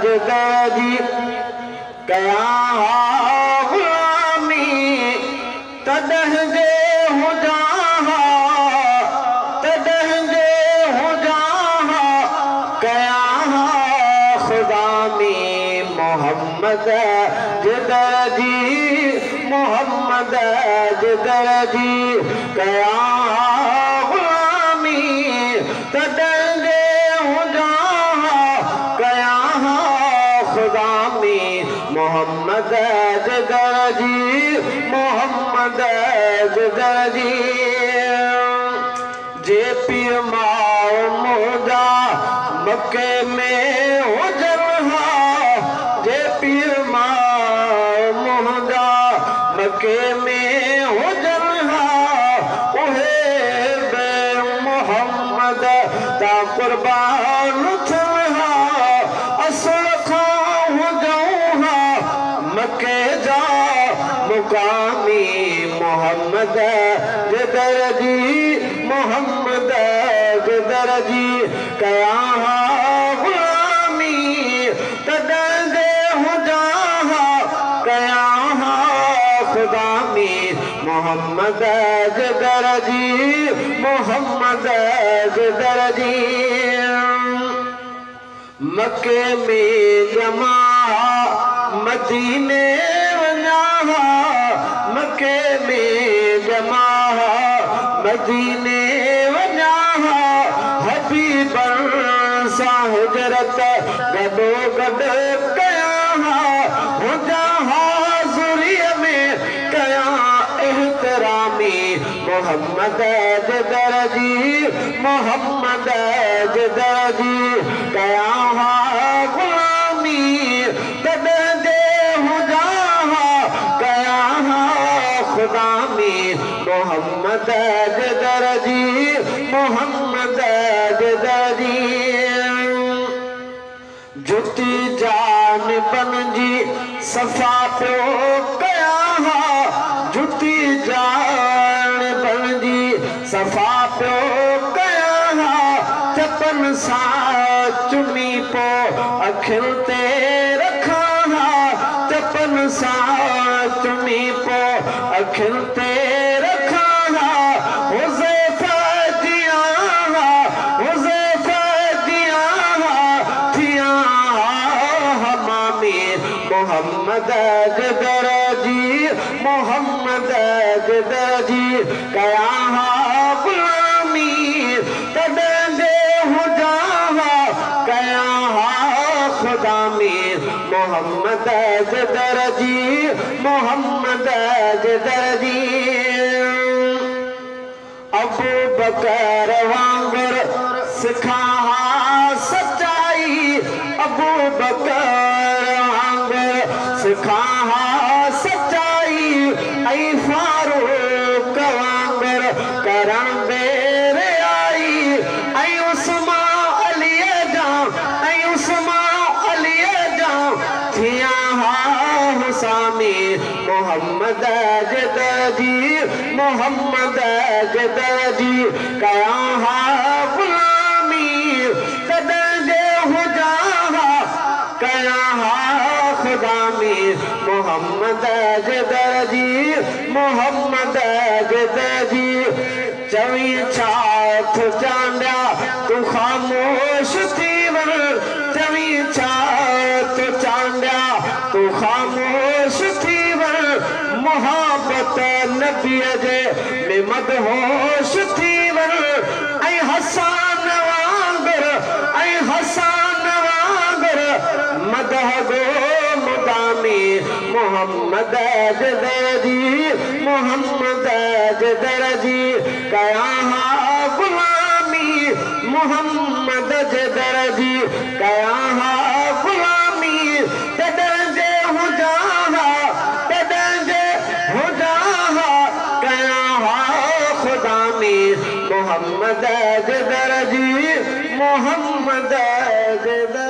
जे दर जी कयां हा ग़ुलामी तॾहिं जे हुजां हा, तॾहिं जे हुजां हा कयां हा ख़ुदामी मोहम्मद जे दर जी, मोहम्मद जे दर जी कयां हा ग़ुलामी तॾहिं जे हुजां हा कयां हा ख़ुदामी मोहम्मद जे दर जी, मोहम्मद जे दर जी। जे पीउ माउ मुंहिंजा मके में हुजनि हा, जे पीउ माउ मुंहिंजा मके में हुजनि हा, उहे बे मोहम्मद तां क़ुर्बान थियनि हा, असुल खां हुजूं हा मके जा मुक़ामी मोहम्मद जे दर जी, मोहम्मद जे दर जी कयां हा ग़ुलामी तॾहिं जे हुजां हा कयां हा ख़ुदामी मोहम्मद जे दर जी, मोहम्मद जे दर जी। मके में जमा मदीने वञा हा, मके में जमा मदीने वञा हा, हबीबनि सां हिजरत गॾो गॾु कयां हा, हुजां हाज़ुरीअ में कयां एहतिरामी मोहम्मद जे दर जी, मोहम्मद जे दर जी कयां हा ग़ुलामी तॾहिं जे हुजां हा कयां हा ख़ुदामी मोहम्मद जे दर जी, मोहम्मद जे दर जी। जुती जान बणजी सफ़ा पियो कयां हा, जुती जान बणजी सफ़ा पियो कयां हा, चपन सां चुमी पो अखियुनि ते रखां हा, चपन सां चुमी पो अखियुनि ते रखां हा, हुज़ैफ़ा जियां हा, हुज़ैफ़ा जियां हा थियां हा हमामी मोहम्मद जे दर जी, मोहम्मद जे दर जी कयां हा ग़ुलामी तॾहिं जे हुजां हा कयां हा ख़ुदामी मोहम्मद जे दर जी, मोहम्मद जे दर जी। अबू बकर वांगुरु सिखां हा सचाई, अबू बकर वांगुरु सिखां हा सचाई, ऐं फारूक वांगुरु करण बेर आई, ऐं उस्मान अलीअ जा, ऐं उस्मान अलीअ जा थियां हा हुसामी मोहम्मद जे दर जी, मोहम्मद जे दर जी कयां हा ग़ुलामी तॾहिं जे हुजां हा कयां हा ख़ुदामी मोहम्मद जे दर जी, मोहम्मद जे दर जी। चवी छा थो चांडिया तूं ख़ामोश थी वञ, चवी छा थो चांडिया तूं ख़ामोश थी वञ, मोहबत नबीअ जे में मदहोश थी वञ, ऐं हसान वांगुरु, ऐं हसान वांगुरु मदह गो मुदामी मोहम्मद जे दर जी, मोहम्मद जे दर जी कयां हा ग़ुलामी मोहम्मद जे दर जी कयां हा ग़ुलामी तॾहिं जे हुजां हा, तॾहिं जे हुजां हा कयां हा ख़ुदामी मोहम्मद जे दर जी, मोहम्मद जे दर।